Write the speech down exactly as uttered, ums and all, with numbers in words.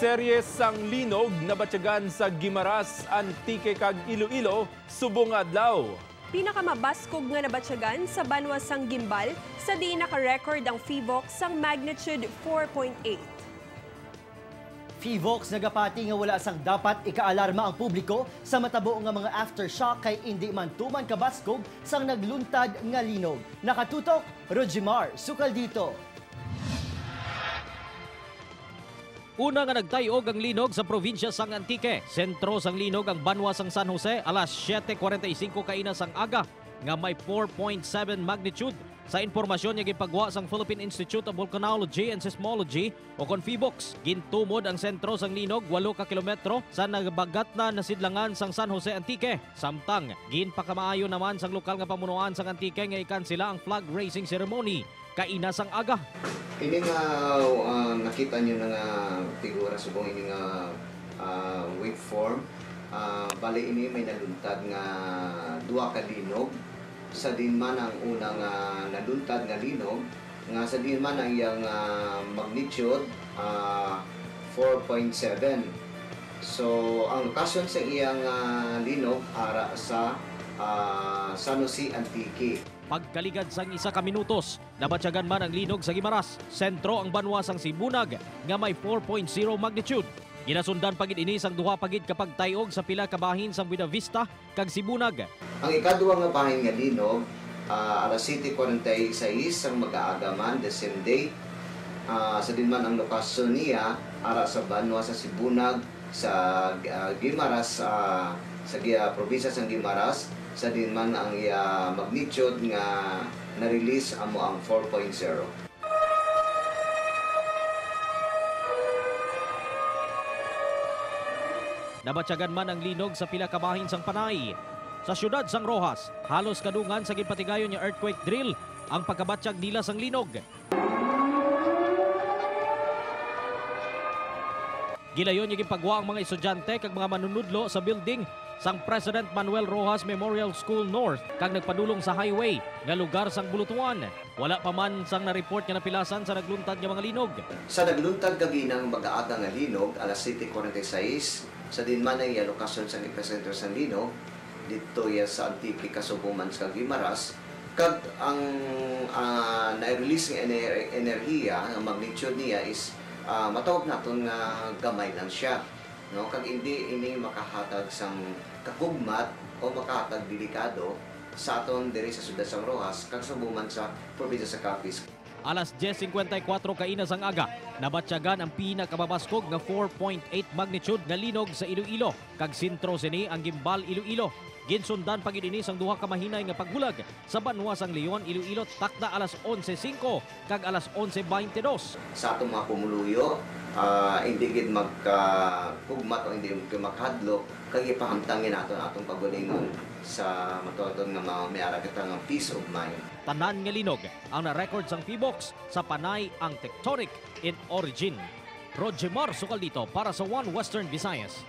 Serye sang linog nabatyagan sa Guimaras, Antique kag Iloilo subong nga adlaw. Pinakamabaskog nga nabatyagan sa banwa sang Guimbal, sa diin naka-record ang PHIVOLCS sang magnitude four point eight. PHIVOLCS nagapati nga wala sang dapat ikaalarma ang publiko sa matabo nga mga aftershock kay indi man tuman kabaskog sang nagluntad nga linog. Nakatutok, Rojimar Sukaldito. Una nga nagtay-og ang linog sa probinsya sang Antique. Sentro sang linog ang banwa sang San Jose alas siete cuarenta y cinco kaina sang aga nga may four point seven magnitude. Sa impormasyon nga ginpagwa sang Philippine Institute of Volcanology and Seismology o kon PHIVOLCS, gintumod ang sentro sang linog walo ka kilometro sa nabagatnan na sidlangan sang San Jose, Antique. Samtang, ginpakamaayo naman sang lokal nga pamunuan sang Antique nga ikansela ang flag raising ceremony kaina sang aga. Ini nga ah, nakita nyo na nga figura subong ini nga ah, wave form, ah, bali ini may naluntad nga duha ka linog. Sa din man ang una nga naluntad nga linog, nga sa din man ang iyang ah, magnitude ah, four point seven. So ang lokasyon sa iyang ah, linog ara sa ah, San Jose, Antique. Pagkaligad sang isa ka minutos, nabatyagan man ang linog sa Guimaras, sentro ang banwa sang Sibunag nga may four point zero magnitude. Ginasundan pa gid ini sang duha pa gid ka pagtay-og sa pila ka bahin sang Buenavista kag Sibunag. Ang ikaduha nga bahin nga linog, ah, alas siete cuarenta y seis sang mag-aaga man, the same day. Ah, sa din man ang lokasyon niya, ara sa banwa sa Sibunag, sa ah, Guimaras, ah, sa Gi- ah, probinsya sang Guimaras, sa din man ang iya magnitude nga na-release amo ang four point zero. Nabatyagan man ang linog sa pila ka bahin sang Panay. Sa siyudad sang Roxas, halos kadungan sa ginpatigayon nga earthquake drill ang pagkabatyag nila sang linog. Gilayon nga ginpagwa ang mga estudyante kag mga manunudlo sa building sang President Manuel Roxas Memorial School North kag nagpadulong sa highway nga lugar sang Bulutuan. Wala pa man sang na-report nga napilasan sa nagluntad nga mga linog. Sa nagluntad kaginang mag-aaga nga linog, alas siete cuarenta y seis, sa din man ang iya lokasyon sang episentro sang linog, didto iya sa Antique, kasubong man sa Guimaras, kag ang ah, na-release nga ener- enerhiya, ang magnitude niya is ah, matawag naton nga gamay lang siya, no? Kag indi ini makahatag sang kakugmat o makahatag delikado sa aton diri sa siyudad sang Roxas kag subong man sa probinsya sa Capiz. Alas diez cincuenta y cuatro kaina sang aga, nabatyagan ang pinakamabaskog nga four point eight magnitude nga linog sa Iloilo, kag sentro sini ang Guimbal, Iloilo. Ginsundan pa gid ini sang duha ka mahinay nga paghulag sa banwa sang Leon, Iloilo, takna alas onse singko kag alas onse baynte dos. Sa aton mga pumuluyo, ah, indi gid magkagugmat o indi gid makahadlok, kag ipahamtang gid naton atong kaugalingon sa matuod nga mga may ara kita nga peace of mind. Tanan nga linog ang na-record sang PHIVOLCS sa Panay ang tectonic in origin. Rojemar Sukaldito para sa One Western Visayas.